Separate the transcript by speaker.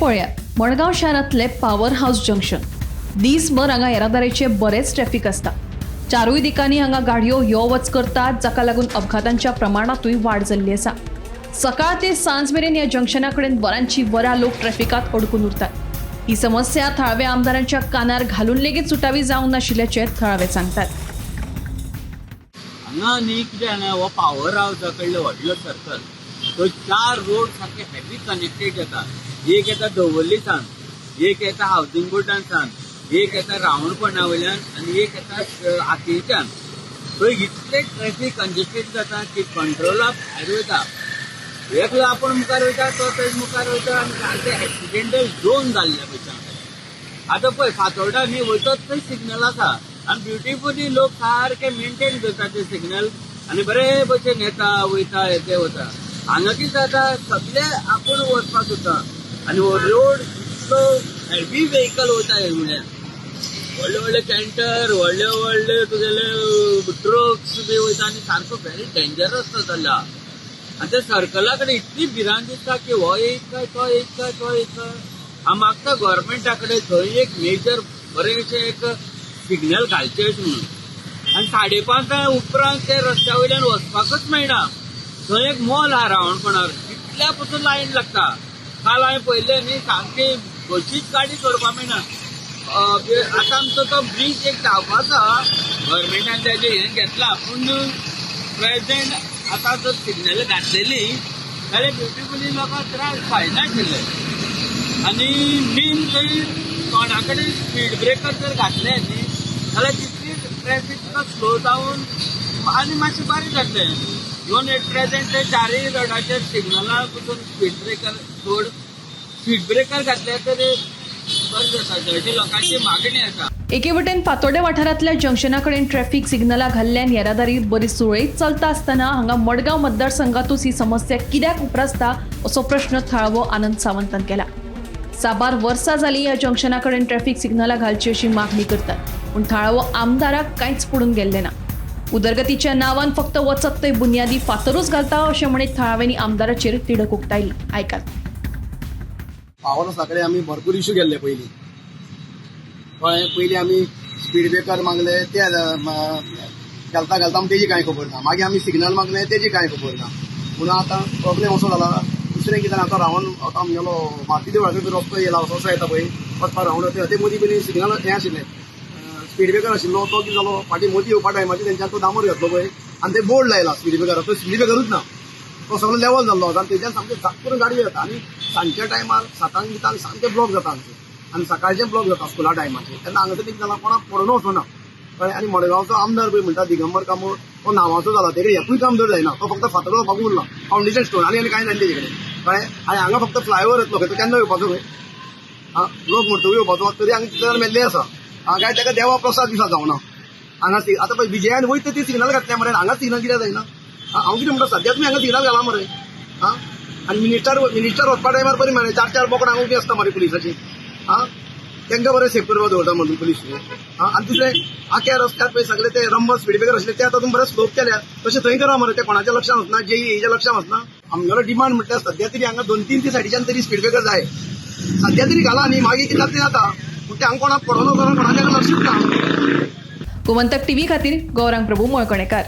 Speaker 1: पळयात Madgaon शारांतले power house junction. दीसभर हांगा येरादारीचे बरेच ट्रॅफिक आसता. चारूय दिकांनी हांगा गाडयो यो वच करतात, जाका लागून अपघातांच्या प्रमाणांतूय वाड जाल्ली आसा. सकाळ ते सांज मेरेन ह्या जंक्शना कडेन वरांची वरां लोक ट्रॅफिकांत अडकून उरतात. ही समस्या थळाव्या आमदारांच्या कानार घालून लेगीत सुटावी जावंक नाशिल्ल्याचें थळावे सांगतात.
Speaker 2: हांगा न्ही कितें जाणा, हो पावर हावसा कडलो व्हडलो सर्कल, थंय चार रोड सारके हेवी कनेक्टेड येता. एक येता दवर्ली सान, एक येता हावसिंग बोर्डान सान, एक येता रावणपणा वयल्यान आनी एक येता आकेच्यान. थंय इतले ट्रॅफिक कंजेस्टेड जाता की कंट्रोला भायर वयता. एकलो आपूण मुखार वयता, तो थंय मुखार वयता आनी सारके एक्सिडेंटल झोन जाल्ल्या भशेन. आतां पळय फातोर्डा न्ही वयतात थंय सिग्नल आसा आनी ब्युटिफुली लोक सारके मेंटेन करता ते सिग्नल आनी बरे भशेन येता वयता येते वता. हांगा कितें जाता, सगळे आपूण वचपाक सोदता आनी हो रोड इतलो हेवी व्हेकल वयता. हे म्हणल्यार व्हडले व्हडले कॅन्टर, व्हडले व्हडले तुगेले ट्रक्स बी वयता आनी सारको व्हेरी डेंजरस जाल्लो. आनी त्या सर्कला कडेन इतली भिरांत दिसता की हो येयत काय तो येयत काय तो येयत काय. हांव मागता गोवोरमेंटा कडेन थंय एक मेजर बरेंशें एक सिग्नल घालचें अशें म्हणून. आनी 5:30 उपरांत ते रस्त्या वयल्यान वचपाकच मेळना. थंय एक मॉल आहा रावणपणार, तितल्या पसून लायन लागता. काल हांवें पळयलें न्ही, सामकी कशीच गाडी सोडपाक मेळना. आतां आमचो तो ब्रीज एक धांवपाचो आहा, गव्हर्मेंटान तेजें हें घेतलां, पूण प्रेजेंट आतां जर सिग्नल घातलेली जाल्यार ब्युटिफुली लोकांक त्रास जायनाशिल्ले. आनी मेन थंय तोंडा कडेन स्पीड ब्रेकर जर घातले न्ही जाल्यार तितली ट्रॅफिक तुका स्लो जावन आनी मातशें बरें जातलें. इवन एट प्रेजेंट ते चारय रोडाचेर सिग्नला पसून स्पीड ब्रेकर सोड स्पीड ब्रेकर घातले तर बरें जाता अशी लोकांची मागणी आसा.
Speaker 1: एके वटेन फातोड्डें वाठारांतल्या जंक्शना कडेन ट्रॅफिक सिग्नलां घाल्ल्यान येरादारी बरी सुरळीत चलता आसतना हांगा मडगांव मतदारसंघातूच ही समस्या कित्याक उप्रासता असो प्रश्न थळावो आनंद सावंतान केला. साबार वर्सां जाली ह्या जंक्शना कडेन ट्रॅफिक सिग्नलां घालची अशी मागणी करतात, पूण थळावो आमदाराक कांयच पडून गेल्लें ना. उदरगतीच्या नांवान फक्त वचत थंय बुन्यादी फातरूच घालता अशें म्हणीत थळाव्यांनी आमदाराचेर तिडक उक्तायली. आयकात.
Speaker 3: पावर हावसा कडेन आमी भरपूर इशू केल्ले पयलीं, कळ्ळें. पयलीं आमी स्पीड ब्रेकर मागले, ते घालता घालता आमी तेजी कांय खबर ना. मागीर आमी सिग्नल मागले, तेजी कांय खबर ना. म्हणून आतां प्रॉब्लेम असो जाला. दुसरें कितें, आतां रावन आतां आमगेलो माती देवळा कडेन रस्तो येयला, असो असो येता पळय वचपा रावंड, ते मदीं पयलीं सिग्नल हें आशिल्लें, स्पीड ब्रेकर आशिल्लो. तो कितें जालो, फाटीं मदीं येवपा टायमाचेर तेंच्यान तो डांबर घातलो पळय आनी ते बोर्ड लायला स्पीड ब्रेकर. तो स्पीड ब्रेकरूच ना, तो सगळो लेवल जाल्लो आसा आनी तेच्यान सामकें झाक करून गाडी येता. आनी सांजच्या टायमार 7 बितांक सामकें ब्लॉक जाता आमचें आनी सकाळचें ब्लॉक जाता स्कुला टायमाचेर. तेन्ना हांगासर कितें जालां, कोणाक पडून वचना, कळ्ळें. आनी मडगांवचो आमदार पळय म्हणटा दिगंबर कामत, तो नांवाचो जाला, तेजे एकूय काम धड जायना. तो फक्त फातर घालपाक उरला, फावंडेशन स्टोन आनी कांय जायना तेजे कडेन, कळ्ळें. आनी हांगा फक्त फ्लायओवर येतलो खंय, तो केन्ना येवपाचो खंय? आं, लोक मरतकूच येवपाचो? तरी हांगा कितले मेल्ले आसा. हांगा काय ताका देवा प्रसाद दिसा जावना हांगा. आतां पळय विजयान वयता ती सिग्नल घातल्या मरे, हांगा सिग्नल कित्याक जायना? हांव कितें म्हणटा, सद्या तुमी हांगा सिग्नल घाला मरे. आं, आनी मिनिस्टर वचपा टायमार बरी मरे चार चार बोकडां उबीं आसता मरे पुलिसाची. आं, तांकां बरें सेफ करपाक दवरता म्हणून पुलीस. आं, आनी दुसरें आख्या रस्त्यार पळय सगळे ते रंबल स्पीड ब्रेकर आशिल्ले, ते आतां तुमी बरे स्लोप केल्या, तशें थंय करा मरे. ते कोणाच्या लक्षांत वचना, जेईच्या लक्षांत वचना. आमगेलो डिमांड म्हटल्यार सद्या तरी हांगा 2-3 ती सायडीच्यान तरी स्पीड ब्रेकर जाय, सद्या तरी घाला न्ही, मागीर कितें जाता तें जाता. पूण ते हांगा कोणाक पडोन वचना, कोणाच्या लक्षूच ना.
Speaker 1: गोमंतक टीव्ही खातीर गौरांग प्रभू मळकणेकार.